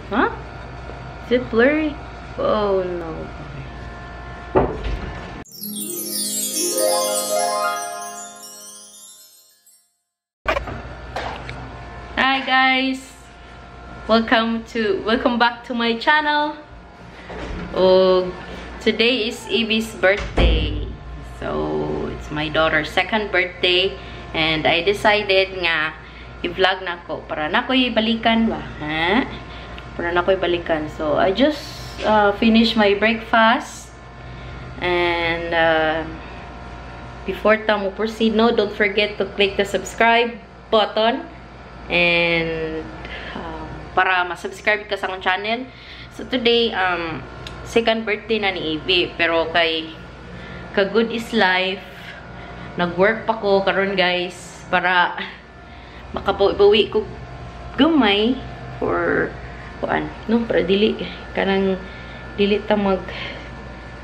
Huh? Is it blurry? Oh no. Hi guys. Welcome back to my channel. Oh, today is Evie's birthday. So, it's my daughter's second birthday and I decided nga i-vlog na ko para na ko ibalikan ba, ha? Para na ko ibalikan. So, I just finished my breakfast and before ta mo proceed, no, don't forget to click the subscribe button and para ma-subscribe ka sa akong channel. So today, second birthday na ni Evie, pero kay ka good is life, nag-work pa ko karon guys para makabawi ko gamay for kuan, no, para dili kanang dili ta mag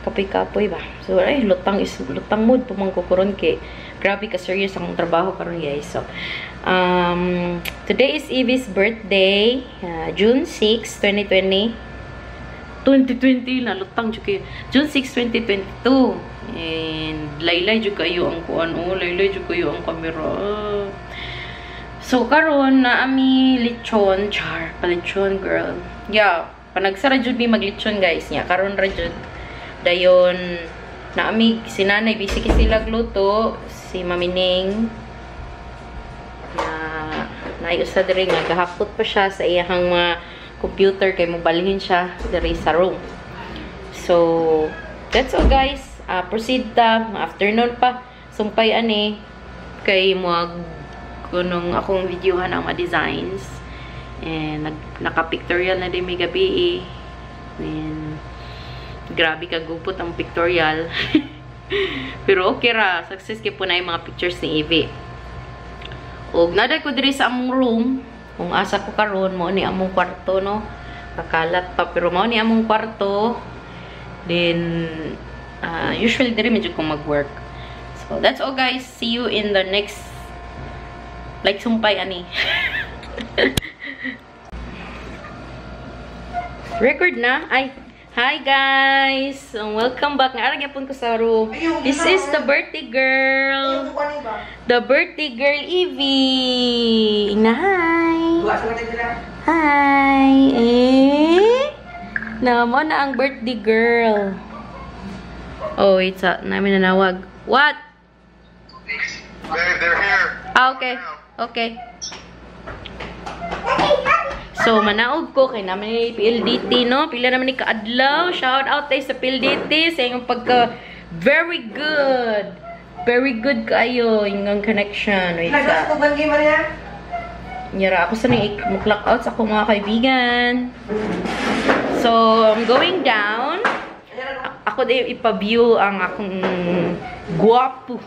kapoy-kapoy ba. So ay lutang is lutang mood pa man ko karon kay grabe ka serious akong trabaho karon guys. So today is Evie's birthday, June 6, 2020. 2020 na lutang jud kayo. June 6, 2022. And laylay jud kayo ang kuan, oh, laylay jud kayo ang camera. So karon na ami lechon, char, palechon girl. Yeah, panagsara jud mi maglechon guys niya. Karon ra jud. Dayon na ami si nanay busy kay sila gluto, si Mami Ning na naay usa diri nga gahapot pa siya sa iyang mga computer kay mobalhin siya diri sa room. So that's all guys. Proceed ta afternoon pa sumpay ani kay mag kunong akong videohan ang mga designs and naka-pictorial na din may gabi eh. And grabe ka gupot ang pictorial. Pero okay ra, success kay po na yung mga pictures ni Evie. Og naday ko diri sa among room, kung asa ko karon mao ni among kwarto, no. Kakalat pa pero mao ni among kwarto. Then usually diri medyo ko mag-work. So that's all guys. See you in the next like sumpay ani. Record na. Ay, hi guys. Welcome back. Naara gyapon ko sa room. This is the birthday girl. The birthday girl Evie. Hi. Hi. Eh? Na mo na ang birthday girl. Oh, wait sa namin nanawag. What? Babe, they're here. Ah, okay. Okay. So, manaog ko kay namin ni PLDT, no? Pila naman ni kaadlaw. Shout out tayo sa PLDT sa inyong pagka very good. Very good kayo yung connection. Wait sa. Nyara ako sa nang i-clock out sa akong mga kaibigan. So, I'm going down. Ako din ipa-view ang akong guwapo.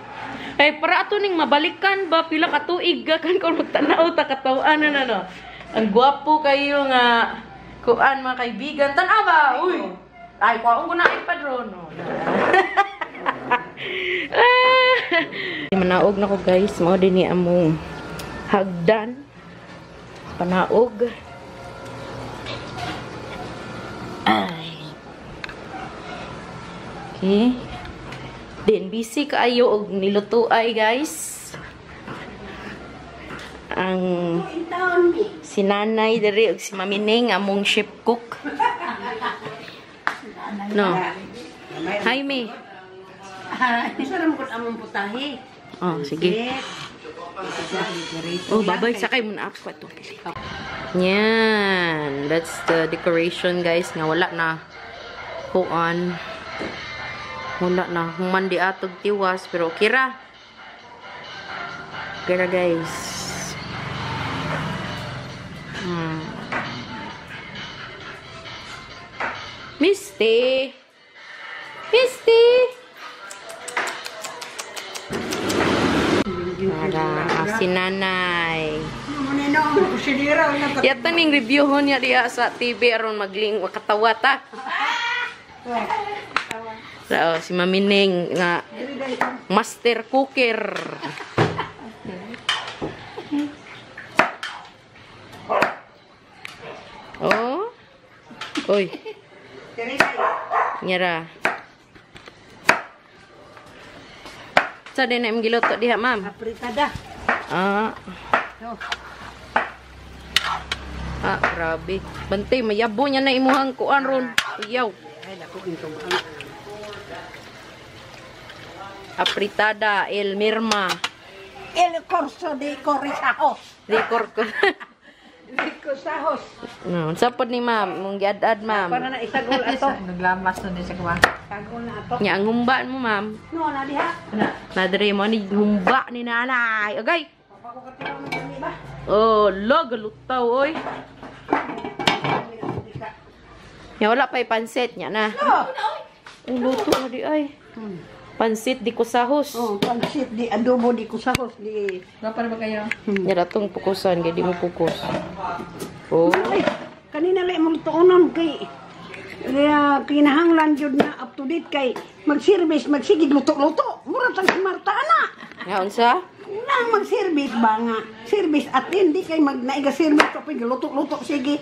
Ay, para ato ning mabalikan ba? Pila ka tuig ka kan kung magtanaw ta katawan na no. Ang guwapo kayo nga kuan mga kaibigan. Tan-aw ba? Uy. Ay, kuan ko na iPad ron. No. Manaog na ko guys, mao din ni among hagdan. Panaog. Ay. Okay. Then busy kaayo og niluto ay guys. Ang si nanay diri og si Mami Ning among chef cook. No. Hi me. Oh, sige. Oh, babay sakay mo na ako ato. Yan, that's the decoration guys nga wala na kuan. Wala na human di atog tiwas pero okay ra. Okay ra guys. Misty. Misty. Para si nanay. Yata ning review hon niya diha sa TV aron magling makatawa ta. So, si Mami Ning nga master cooker. Oy. Nyara. Sa din na imong giluto diha, ma'am? Apritada. Ah. Ah, grabe. Bantay, mayabo niya na imuhang kuan ron. Iyaw. Apritada, el mirma. El corso de Corrisajos. De corco. De Cosajos. No, unsa pod ni ma'am, mong giad-ad ma'am. Para na isagol ato. Naglamas na din sa kuha. Sagol na ato. Nya ang humbaan mo, ma'am. No, na diha. Na diri mo ni humba ni nanay. Agay. Oh, lo galutaw oy. Nya wala pa'y pansit nya na. Oh, luto na di ay. Pansit di kusahos. Oh, pansit di adobo di kusahos di. Gapa na ba kayo? Nya ratong pukusan kay di mo pukus. Oh. Ay, kanina lang mong tuonon kay kaya kinahanglan jud na up to date kay mag-service magsigig luto-luto. Mura tang si Marta ana. Nga unsa? Nang mag-service ba nga? Service at hindi kay mag naiga service ko pig luto-luto sige.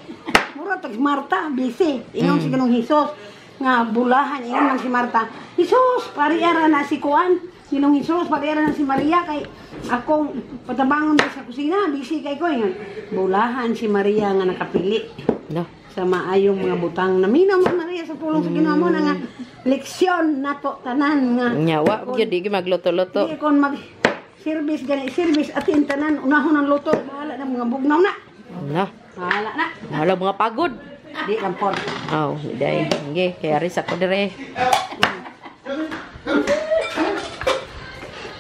Mura tag si Marta busy. Ingon si Ginoong Hesus nga bulahan ingon man si Marta. Hesus, pariara na si kuan. Ginoong Hesus, pariara na si Maria kay akong patabangon sa kusina, busy kay ko ingon. Bulahan si Maria nga nakapili. No. Sa maayong mga butang naminaw mo Maria sa pulong sa Ginoo mo na nga leksyon nato tanan nga. Nya wa gyud di magluto-luto. Di kon mag service gani service atin tanan unahon ang luto bahala na mga bugnaw na. Na. Bahala na. Bahala mga pagod. Di lang por. Aw, day. Sige, kaya rin sa ko dire.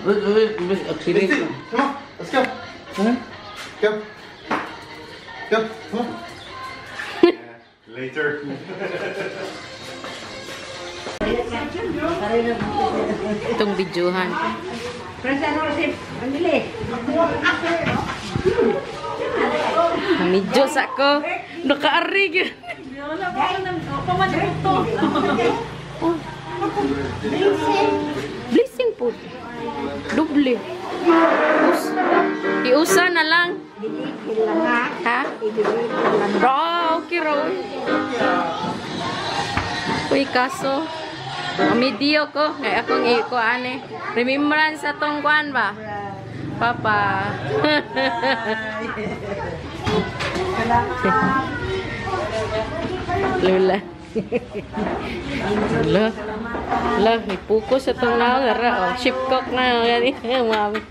Come on, let's go. Go. Go. Come on. Later. Itong videohan. Medyo sa ko. Nakaarig. Blessing po. Doble. Iusa na lang. Ha? Bro, okay ro. Uy, kaso. Medyo ko. Kaya akong ikuan eh. Remembrance sa tong kuan ba? Papa. Lula. Lula. Lula, may puko sa tong naong. Oh, ship cock na. Gani. Mami.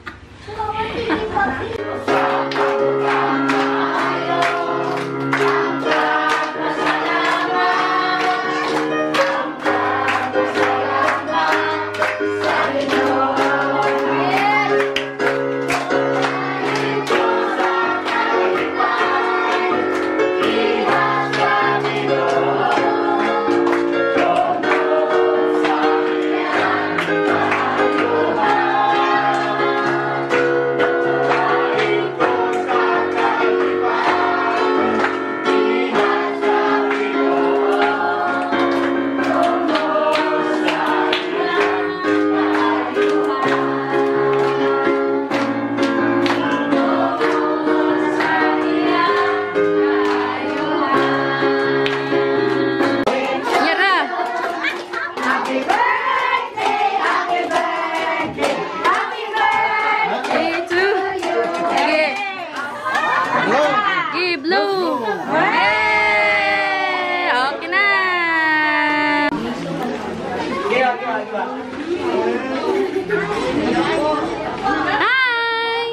Blue. Hey! Okay na. Hi!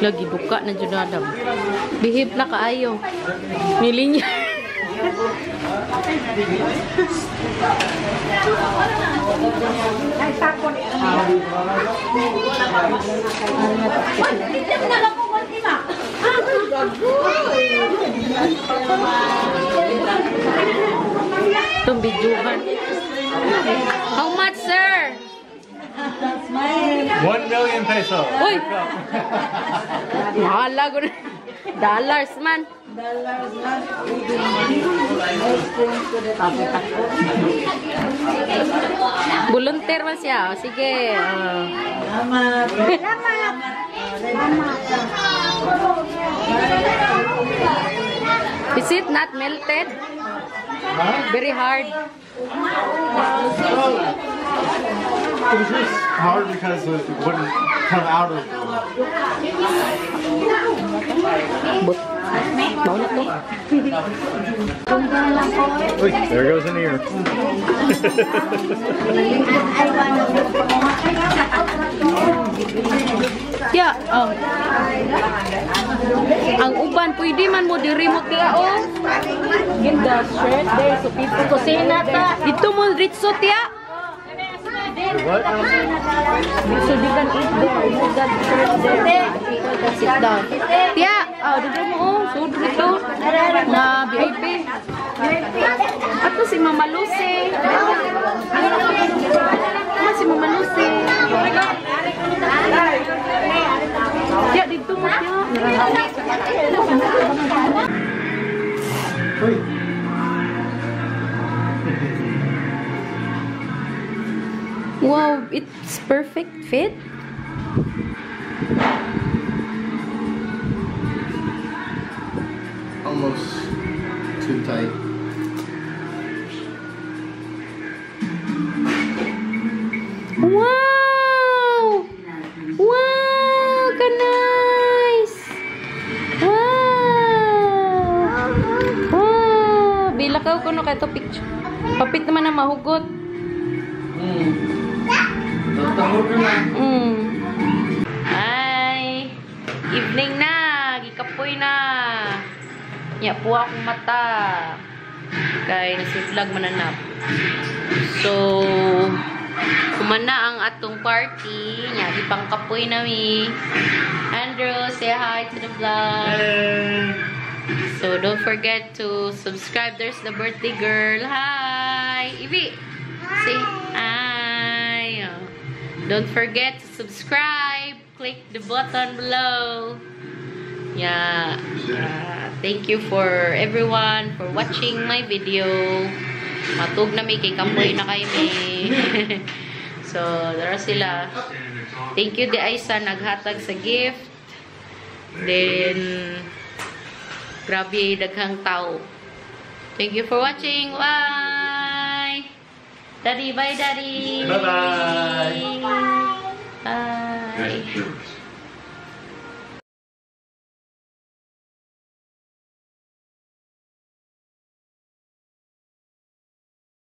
Lagi buka na jud Adam. Bihip na kaayo. Nilinya. Itong videohan. How much, sir? 1 million pesos. Uy! Mahala ko na. Dollars man. Volunteer man siya. O, sige. Salamat. Salamat. Is it not melted? Huh? Very hard. Oh. It was just hard because it wouldn't come out of the But, mao na to. Wait, there goes an ear. Yeah, oh. Ang uban pwede man mo diri mo tiya oh. Give the shirt there so people kusina ta. Dito mo ritso tiya. What? So you can eat there. You got shirt there. People can sit down. Tiya, oh, dito mo oh, so dito. Nga VIP. Ato si Mama Lucy. Ano si Mama Lucy? Tiya, dito mo tiya. Wait. Wow, it's perfect fit. Almost too tight. Wow! Wow! Ka-nice! Wow! Wow! Bilakaw ko no kay to picture. Papit naman na mahugot. Ay! Evening na! Gikapoy na! Nya po akong mata. Kay nasi-vlog mananap. So, kumana ang atong party. Nya, gipangkapoy na mi. Andrew, say hi to the vlog. Hey. So, don't forget to subscribe. There's the birthday girl. Hi! Ibi! Say hi! Oh. Don't forget to subscribe. Click the button below. Yeah. Thank you for everyone for watching my video. Matug na mi kay kapoy na kay mi. So, dara sila. Thank you di ay sa naghatag sa gift. Then grabe daghang tao. Thank you for watching. Bye. Daddy, bye Daddy. Bye-bye.